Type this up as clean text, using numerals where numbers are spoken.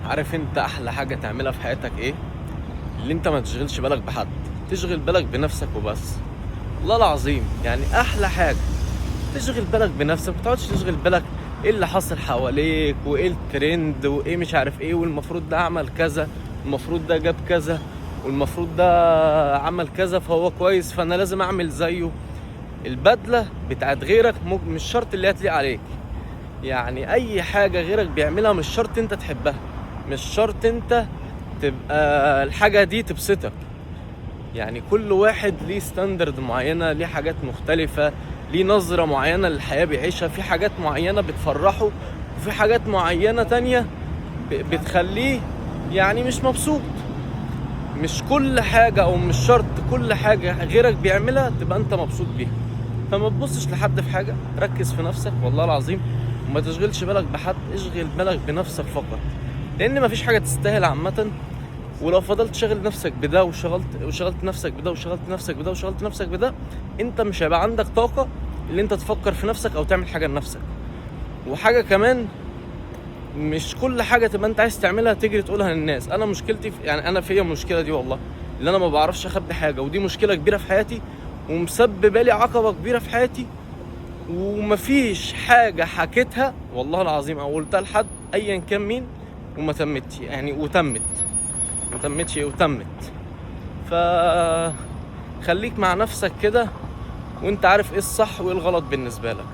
عارف انت احلى حاجة تعملها في حياتك ايه؟ اللي انت ما تشغلش بالك بحد، تشغل بالك بنفسك وبس. والله العظيم يعني احلى حاجة تشغل بالك بنفسك، ما تقعدش تشغل بالك ايه اللي حصل حواليك وايه الترند وايه مش عارف ايه، والمفروض ده عمل كذا، المفروض ده جاب كذا، والمفروض ده عمل كذا فهو كويس فانا لازم اعمل زيه. البدلة بتاعت غيرك مش شرط اللي هتليق عليك. يعني اي حاجة غيرك بيعملها مش شرط انت تحبها، مش شرط انت تبقى الحاجة دي تبسطك. يعني كل واحد ليه standard معينة، ليه حاجات مختلفة، ليه نظرة معينة للحياة بيعيشها، في حاجات معينة بتفرحه وفي حاجات معينة تانية بتخليه يعني مش مبسوط. مش كل حاجة او مش شرط كل حاجة غيرك بيعملها تبقى انت مبسوط بيها. فما تبصش لحد في حاجة، ركز في نفسك والله العظيم، وما تشغلش بالك بحد، اشغل بالك بنفسك فقط، لان مفيش حاجة تستاهل عامة. ولو فضلت شاغل نفسك بده وشغلت نفسك بده وشغلت نفسك بده وشغلت نفسك بده، انت مش هيبقى عندك طاقة اللي انت تفكر في نفسك او تعمل حاجة لنفسك. وحاجة كمان، مش كل حاجة تبقى انت عايز تعملها تجري تقولها للناس. انا مشكلتي في، يعني انا فيا المشكلة دي والله، اللي انا ما بعرفش اخبي حاجة، ودي مشكلة كبيرة في حياتي ومسببة لي عقبة كبيرة في حياتي. ومفيش حاجة حكيتها والله العظيم او قلتها لحد ايا كان مين وما تمتش، يعني وتمت ما تمتش وتمت. ف خليك مع نفسك كده وانت عارف ايه الصح وايه الغلط بالنسبة لك.